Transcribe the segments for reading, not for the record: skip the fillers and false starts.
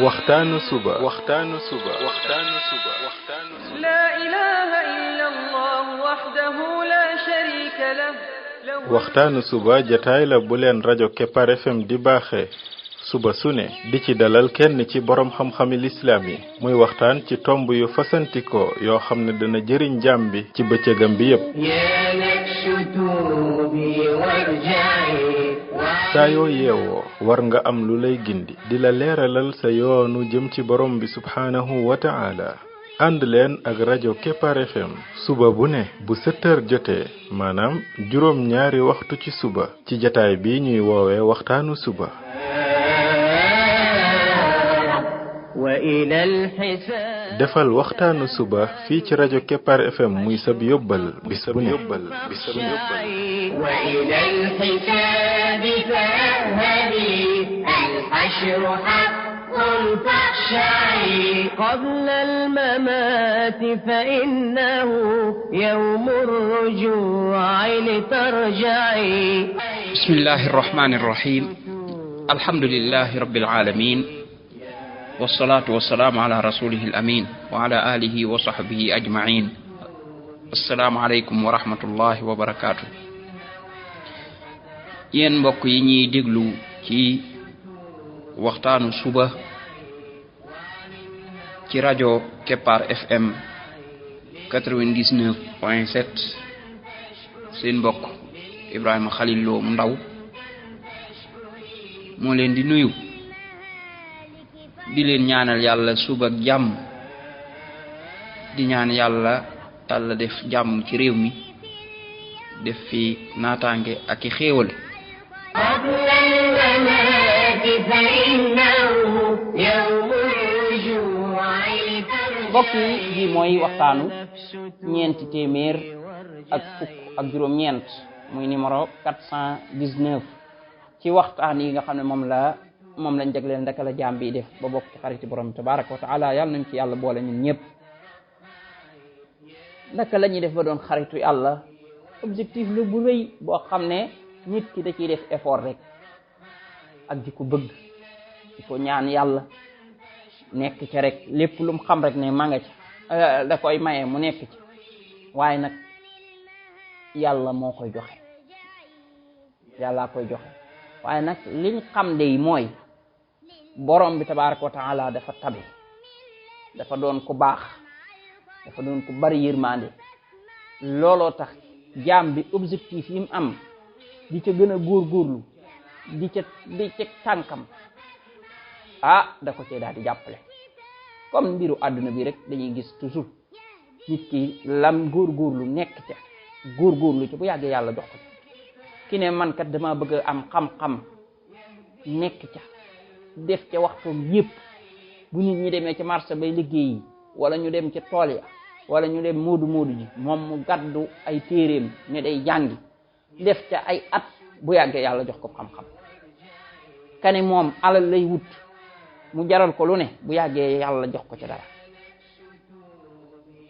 waxtaanu suba لا إله إلا الله وحده لا شريك له waxtaanu suba jataay la bu leen rajo Kepar FM di baaxee suba su ne di ci dalal kenn ci borom xam-xami lislaam yi muy waxtaan ci tomb yu fasantikoo yoo xam ne dana jëriñ jaam bi ci bëccëgam bi yépp saa yoo yeewoo war nga am lu lay gindi di la leeralal sa yoonu jëm ci borom bi subhaanahu wa ta'ala ànd leen ak rajo Kepar FM suba bu ne bu 7 heures jotee maanaam juróom ñaari waxtu ci suba ci jataay bi ñuy woowee waxtaanu suba defal waxtaanu suba fii ci rajo Kepar FM muy sab yóbbal bis bu ne قبل الممات فإنه يوم الرجوع لترجعي بسم الله الرحمن الرحيم الحمد لله رب العالمين والصلاة والسلام على رسوله الأمين وعلى آله وصحبه أجمعين السلام عليكم ورحمة الله وبركاته yen mbokk yi ñi déglu ci waxtaanu suba ci rajo Kepar FM 99.7 seen mbokk Ibrahima Khalil Lo mu ndaw moo leen di nuyu di leen ñaanal yàlla suba ak jàmm di ñaan yàlla def jàmm ci réew mi def fi naataange ak i xéewal mbokk yi mooy waxtaanu ñeenti téeméer ak fukk ak juróom ñeent muy numéro 419 ci waxtaan yi nga xam ne moom lañ jagleel ndaka la jaam bi def ba bokk ci xariti borom tabaraka wa taala yàlla nañ ci yàlla boole ñun ñëpp ndaka la ñuy def ba doon xaritu yàlla objectif la bu rëy boo xam ne nit ki da ciy def effort rek ak di ko bëgg il faut ñaan yàlla nekk ci rek lépp lu mu xam rek ne ma nga ci da koy maye mu nekk ci waaye nag yàlla moo koy joxe yàlla koy joxe waaye nag liñ xam de mooy borom bi tabaraka wa taala dafa tabe dafa doon ku baax dafa doon ku bari yërmande looloo tax jaam bi objectif yi mu am di ca gën a góorgóorlu di ca tànkam da ko cee daal di jàppale comme mbiru àdduna bi rek dañuy gis toujours nit ki lam góorgóorlu nekk ca góorgóorlu ci bu yàggee yàlla jox ko ki ne man kat dama bëgg a am xam-xam nekk ca def ca waxtoom yépp bu nit ñi demee ci marché bay liggéeyi wala ñu dem ci tool ya wala ñu dem moodu ji moom mu gàddu ay téeréem ne day jàngi def ca ay at bu yàggee yàlla jox ko xam-xam kane moom alal lay wut mu jaral ko lu ne bu yàggee yàlla jox ko ca dara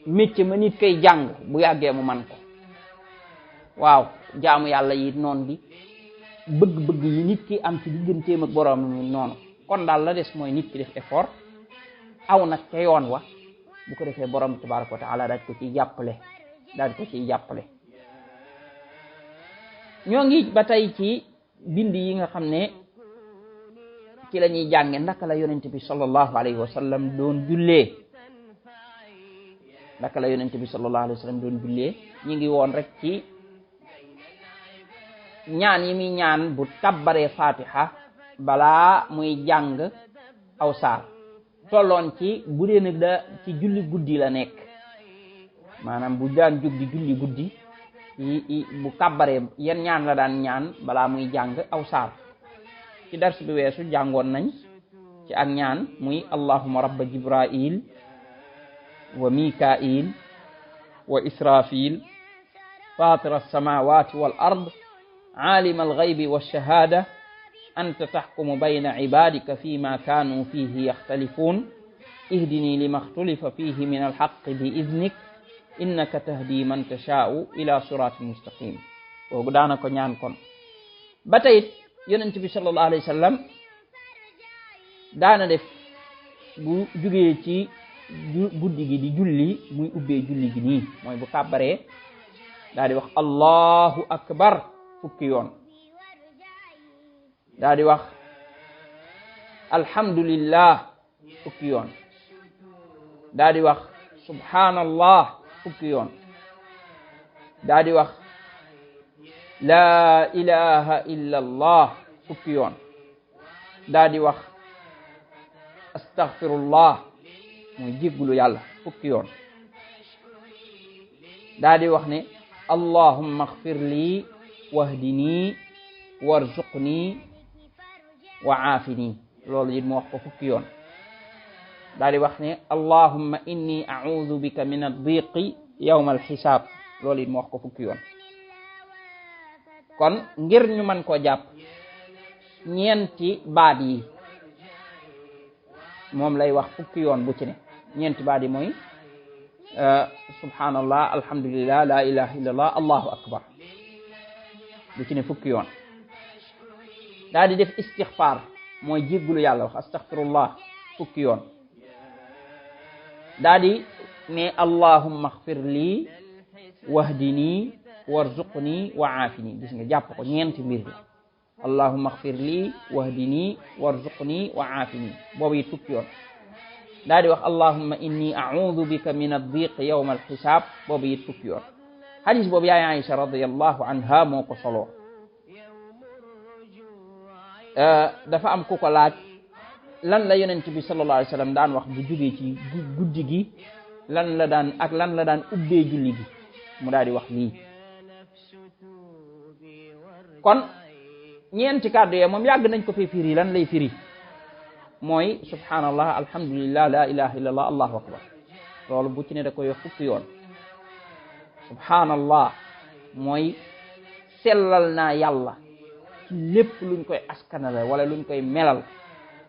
métier ma nit koy jàng bu yàggee mu man ko waaw jaamu yàlla yi noonu bi bëgg-bëgg yi nit ki am ci digganteem ak borom mi noonu kon daal la des mooy nit ki def effort aw nag ca yoon wa bu ko defee borom tabaraka wa taala daal ko ciy jàppale ñoo ngi ba tey ci bind yi nga xam ne ci la ñuy jànge ndaka la yonent bi sallallahu alayhi wa sallam doon jullee ñi ngi woon rek ci ñaan yi muy ñaan bu tabbaree fatiha balaa muy jàng aw saar tolloon ci bu dee nag da ci julli guddi la nekk maanaam bu daan jóg di julli guddi bu kàbbaree yan ñaan la daan ñaan balaa muy jàng aw saar ci dars bi weesu jàngoon nañ ci ak ñaan muy allahumma rabba jibrail wa mikail wa israfil fatira alsamawati wal ard alima alghaybi walshahada anta tahkumu bayna ibadika fima kanu fihi yaxtalifun ihdini lima xtulifa fihi min alxaqi bi idnik innaka tahdi man tashaa'u ila siratin mustaqim boobu daana ko ñaan kon ba tey yonent bi sallallahu alayhi wa sallam daana def bu jugee ci guddi gi di julli muy ubbee julli gi nii mooy bu kàbbaree daal di wax allahu akbar fukki yoon daal di wax alhamdulillah fukki yoon daal di wax subhanallah fukki yoon daal di wax la ilaha illa allah fukki yoon daal di wax astaghfirullah muy jéggulu yàlla fukki yoon daal di wax ne allahumma ighfir li wahdini warzuqni wa aafini loolu it mu wax ko fukki yoon daal di wax ne allahumma inni a'udhu bika min ad-diqi yawma al-hisab loolu it mu wax ko fukki yoon kon ngir ñu mën koo jàpp ñeenti baat yi moom lay wax fukki yoon bu ci ne ñeenti baat yi mooy subhanallah alhamdulillah la ilaha illallah allahu akbar bu ci ne fukki yoon daal di def istighfar mooy jéggulu yàlla wax astaghfirullah fukki yoon daal di ne allahumma ighfir li wahdini warzuqni wa aafini gis nga jàpp ko ñeenti mbir la allahumma ighfir li wahdini warzuqni wa aafini boobu it fukki yoon daal di wax allahumma inni a'udhu bika min ad-diq yawm al-hisab boobu it fukki yoon hadis boobu yaay Aïcha radiyallahu anha moo ko soloo dafa am ku ko laaj lan la yonent bi sallallahu alayhi wasallam daan wax bu jógee ci guddi gi lan la daan ubbee julli gi mu daal di wax lii kon ñeenti kàddu yee moom yàgg nañ ko fi firi lan lay firi mooy subhanallah alhamdulillah la ilaha illallah allahu akbar loolu bu ci ne da koy wax fukki yoon subhanallah mooy sellal naa yàlla ci lépp luñ koy askanale wala luñ koy melal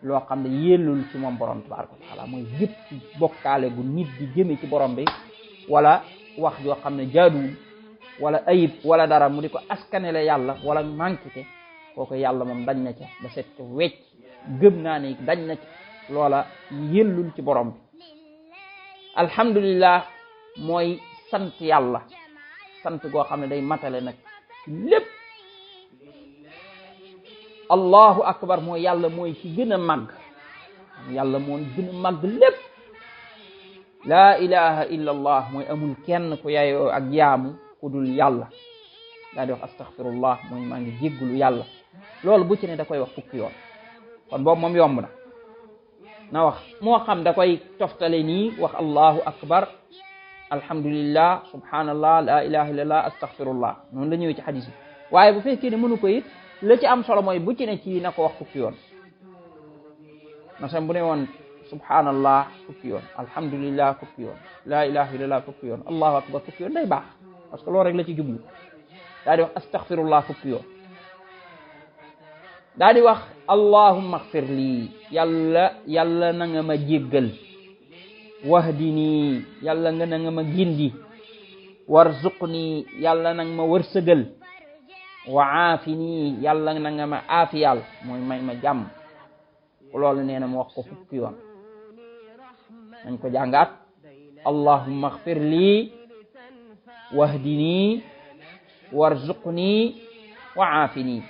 loo xam ne yellul ci moom borom tabaraka wa taala mooy yëpp ci bokkaale gu nit di jëme ci borom bi wala wax joo xam ne jaaduwul wala ayib wala dara mu di ko askanale yàlla wala manquité kooku yàlla moom dañ na ca ba set ca wecc gëm naa ne dañ na ca loola yellul ci borom bi alhamdulillah mooy sant yàlla sant goo xam ne day matale nag lépp allahu akbar mooy yàlla mooy ci gën a màgg yàlla moo gën a màgg lépp laa ilaha illa allah mooy amul kenn ku yaayoo ak jaamu ku dul yàlla daa di wax astaghfirullah mooy maa ngi jéggulu yàlla loolu bu ci ne da koy wax fukki yoon kon boobu moom yomb na wax moo xam da koy toftale nii wax allahu akbar alhamdulillah subhanallah la ilaha illallah astaghfirullah noonu la ñëwee ci hadis bi waaye bu fekkee ne mënu ko it la ci am solo mooy bu ci ne ci na ko wax fukki yoon masalan bu ne woon subhanallah fukki yoon alhamdulillah fukki yoon la ilaha illallah fukki yoon allahu akbar fukki yoon day baax parce que loolu rek la ci jublu daa di wax astaghfirullah fukki yoon daa di wax allahumma ighfir lii yàlla na nga ma jéggal wahdini yàlla nga na nga ma gindi warzuqni yàlla na nga ma wërsëgal wa aafini yàlla na nga ma aafiyal mooy may ma jàmm loolu nee na mu wax ko fukki yoon nañ ko jàngaat allahumma ighfir lii wahdini warzuqni wa aafini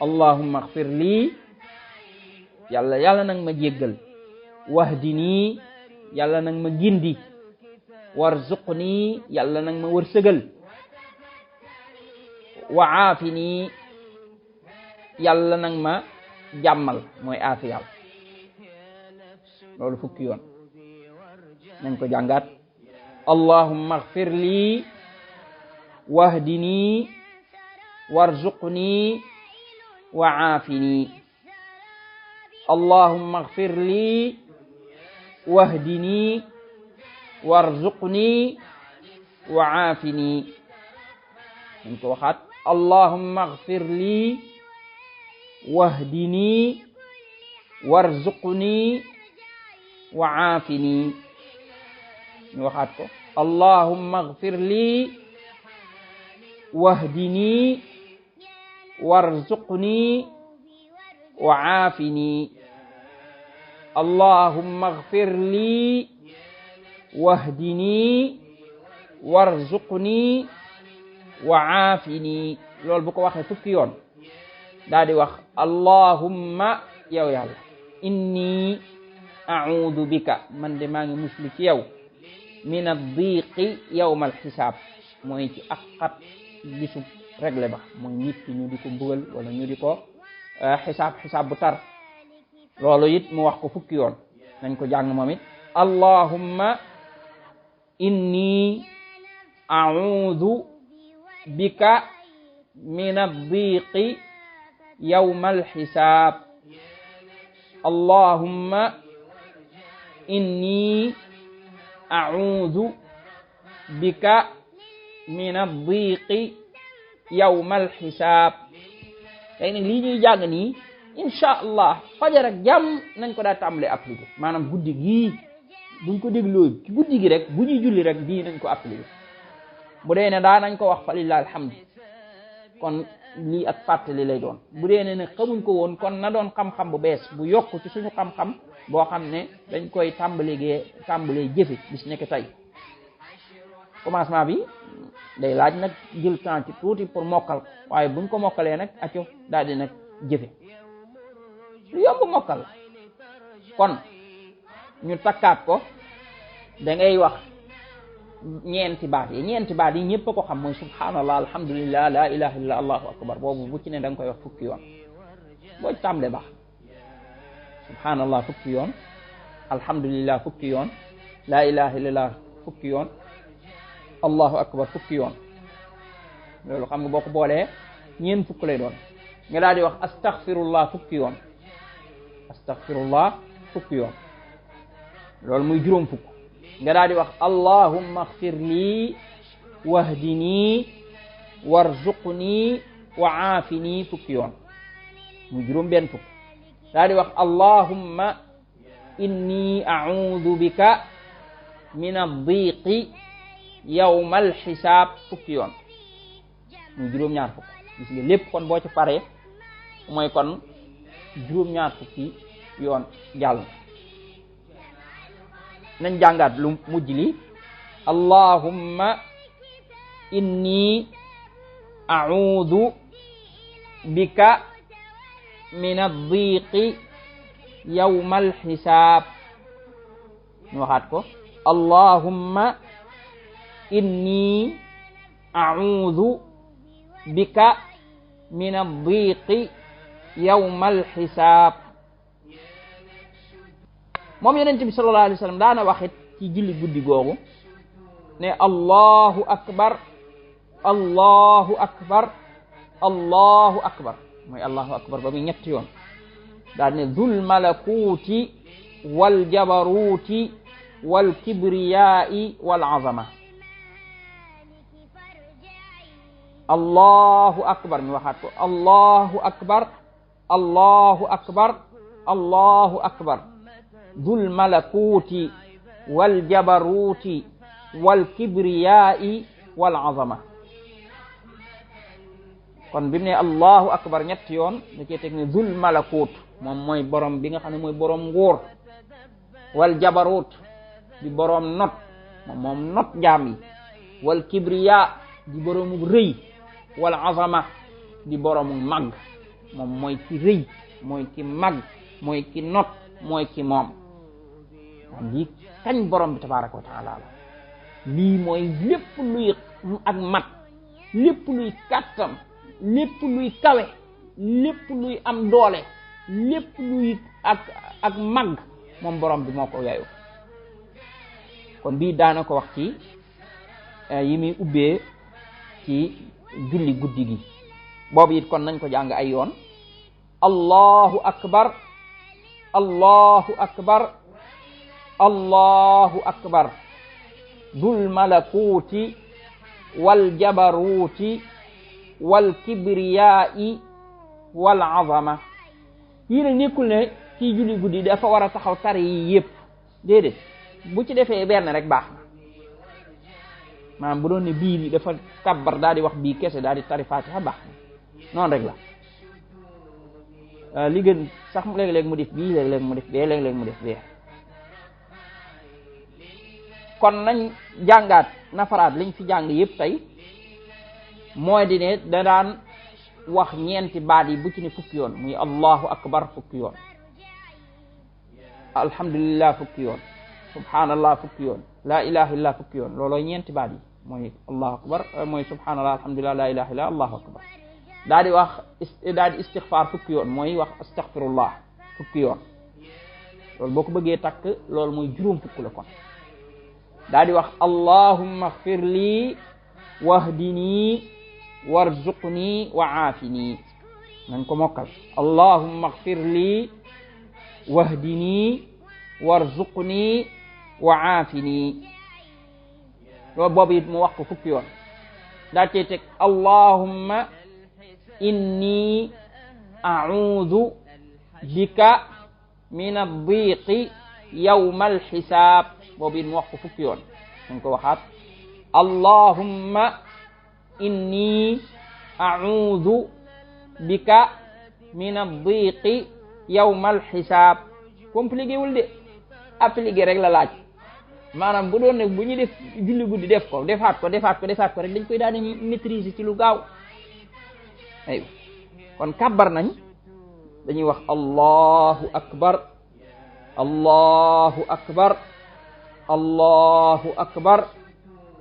allahumma ighfir lii yàlla nag ma jéggal wahdini yàlla nag ma gindi warzuqni yàlla nag ma wërsëgal wa aafini yàlla nag ma jàmmal mooy aafiyal loolu fukki yoon nañ ko jàngaat allahumma ighfir lii wahdini warzuqni wa aafini allahumma ighfir lii wahdini warzuqni wa aafini nañ ko waxaat allahumma ighfir lii wahdini warzuqni wa aafini ñu waxaat ko allahumma ighfir lii wahdini warzuqni wa aafini allahumma ighfir li wahdini warzuqni wa aafini. loolu bu ko waxee fukki yoon daal di wax allahumma yow yàlla inni a'udhu bika man de maa ngi muslu ci yow min ad-diqi yawm al-xisaab mooy ci ak xat bisu réglé ba mooy nit ki ñu di ko mbugal wala ñu di ko xisaab bu tar. loolu it mu wax ko fukki yoon nañ ko jàng moom it allahumma inni a'udhu bika min ad-diqi yawm al-xisaab allahumma inni a'udhu bika min ad-diqi yawm al-xisaab. tey nag lii ñuy jàng nii insha allah fajar ak jàmm nañ ko daa tàmbalee appliqué maanaam guddi gii buñ ko dégloo ci guddi gi rek bu ñuy julli rek bii nañ ko appliqué. bu dee ne daa nañ ko wax fa lillahi alhamdu kon lii ak fàttali lay doon. bu dee ne xamuñ ko woon kon na doon xam-xam bu bees bu yokk ci suñu xam-xam boo xam ne dañ koy tàmbalee jëfe bis nekk tey. commencement bi day laaj nag jël temps ci tuuti pour mokkal waaye buñ ko mokkalee nag acco daal di nag jëfe lu yomb mokkal. kon ñu takkaat ko da ngay wax ñeenti baat yi ñëpp a ko xam mooy subhanallah alhamdulillah la ilaha illa allahu akbar. boobu bu ci ne da nga koy wax fukki yoon boo ci tàmbalee baax. subhanallah fukki yoon, alhamdulillah fukki yoon, la ilaha illallah fukki yoon, allahu akbar fukki yoon. loolu xam nga boo ko boolee ñeent fukk lay doon. nga daal di wax astaghfirullah fukki yoon, astaghfirullah fukki yoon, loolu muy juróom fukk. nga daal di wax allahumma ighfir li wahdini warzuqni wa aafini fukki yoon, muy juróom benn fukk. daal di wax allahumma inni a'udhu bika min ad-diqi yawma al-hisab fukki yoon, muy juróom ñaar fukk. gis nga lépp kon boo ci paree mooy kon juróom ñaar fukki yoon jàll. nañ jàngaat lu mujj li allahumma inni a'udhu bika min ad-diqi yawma al-hisab. ñu waxaat ko allahumma inni a'udhu bika min ad-diqi yawma al-hisab. moom yonent bi sallallahu alayhi wa sallam daana waxit ci julli guddi googu ne allahu akbar allahu akbar allahu akbar, mooy allahu akbar ba muy ñetti yoon. daal ne dhul malakuti wal jabaruti wal kibriyai wal azama. allahu akbar ñu waxaat ko allahu akbar allahu akbar allahu akbar dhul malakuti wal jabaruti wal kibriyai wal azama. kon bi mu ne allahu akbar ñetti yoon da cee teg ne dhul malakut moom mooy borom bi nga xam ne mooy borom nguur, wal jabarut di borom not moom not jaam yi, wal kibriya di boromu rëy, wal azama di boromu màgg moom mooy ki rëy, mooy ki màgg, mooy ki not, mooy ki moom. lii kañ borom bi tabaraka wa taala la. lii mooy lépp luy ak mat, lépp luy kàttan, lépp luy kawe, lépp luy am doole, lépp luy ak màgg moom borom bi moo ko yaayoo. kon bii daana ko wax ci yi muy ubbee ci julli guddi gi. boobu it kon nañ ko jàng ay yoon. allahu akbar allahu akbar allahu akbar dhul malakuti wal jabaruti wal kibriyai wal azama. yii nag nekkul ne kii julli guddi dafa war a taxaw tari yi yëpp, déedéet. bu ci defee benn rek baax na. maanaam bu doon ne bii dafa kabbar daal di wax bii kese daal di tari fatiha baax na noonu rek la. li gën sax léeg-léeg mu def bii léeg-léeg mu def bee léeg-léeg mu def bee. kon nañ jàngaat nafaraat liñ fi jàng yépp tey mooy di ne da daan wax ñeenti baat yi bu ci ne fukki yoon muy allahu akbar fukki yoon, alhamdulillah fukki yoon, subhanallah fukki yoon, la ilaha illallah fukki yoon. loolooy ñeenti baat yi mooy allahu akbar mooy subhanallah alhamdulillah la ilaha illallah allahu akbar. daa di wax daa di istighfar fukki yoon mooy wax astaghfirullah fukki yoon. loolu boo ko bëggee takk loolu mooy juróom fukk la kon. daa di wax allahumma ighfir li wahdini warzuqni wa aafini. nañ ko mokkal allahumma ighfir li wahdini warzuqni wa aafini. loolu boobu it mu wax ko fukki yoon. daa cee teg allahumma inni a'udhu bika min ad-diqi yawma al-hisab. boobu it mu wax ko fukki yoon. nañ ko waxaat allahumma inni a'udhu bika min ad-diqi yawma al-hisab. compliqué wul de, appliqué rek la laaj. maanaam bu doon ne bu ñu def julli guddi def ko defaat ko rek dañ koy daal di maîtriser ci lu gaaw. aywa kon kàbbar nañ dañuy wax allahu akbar allahu akbar allahu akbar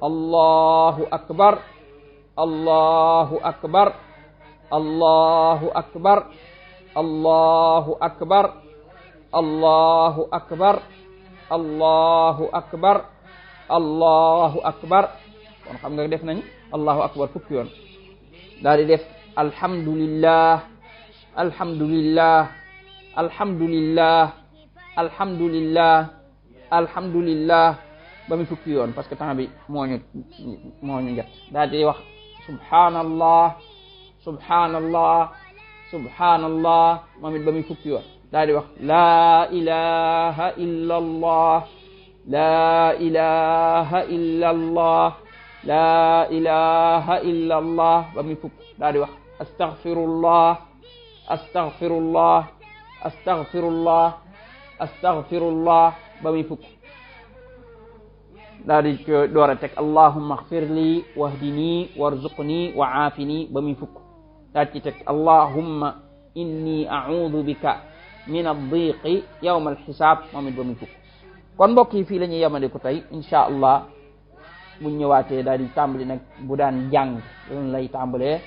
allahu akbar allahu akbar allahu akbar allahu akbar allahu akbar allahu akbar allahu akbar. kon xam nga def nañ allahu akbar fukki yoon. daal di def alhamdulillah alhamdulillah alhamdulillah alhamdulillah alhamdulillah ba mu fukki yoon parce que temps bi moo ñu njëkk. daal di wax subhanallah subhanallah subhanallah moom it ba mu fukki yoon. daal di wax la ilaha illa allah la ilaha illa allah la ilaha illa allah ba mu fukk. daal di wax astaghfirullah astaghfirullah astaghfirullah astaghfirullah ba mu fukk. daal di door a teg allahumma ighfir li wahdini warzuqni wa aafini ba mu fukk. daal ci teg allahumma inni a'udhu bika min ad-diqi yawma al-hisab moom it ba mu fukk. kon mbokk yi fii la ñuy yemale ko tey insha allah buñ ñëwaatee daal di tàmbali nag bu daan jàng loolu lay tàmbalee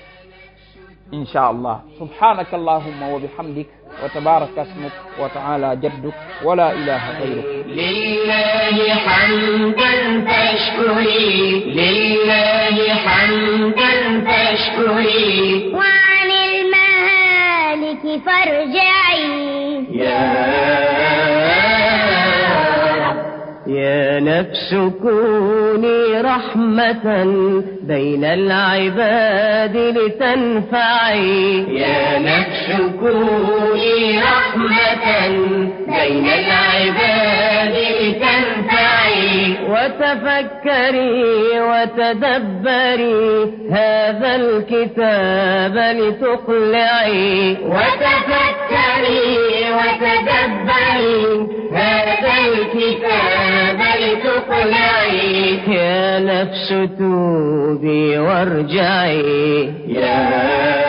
insha allah. subhanaka allahumma wa bihamdik wa tabaraka ismuk wa ta'ala jadduk wa la ilaha ghayruk. lillahi hamdan fashkuri lillahi hamdan fashkuri wa 'anil mahaliki farja'i يا نفس كوني رحمة بين العباد لتنفعي يا نفس كوني رحمة بين العباد لتنفعي وتفكري وتدبري هذا الكتاب لتقلعي وتفكري وتدبري هذا الكتاب لتقلعي يا نفس توبي وارجعي يا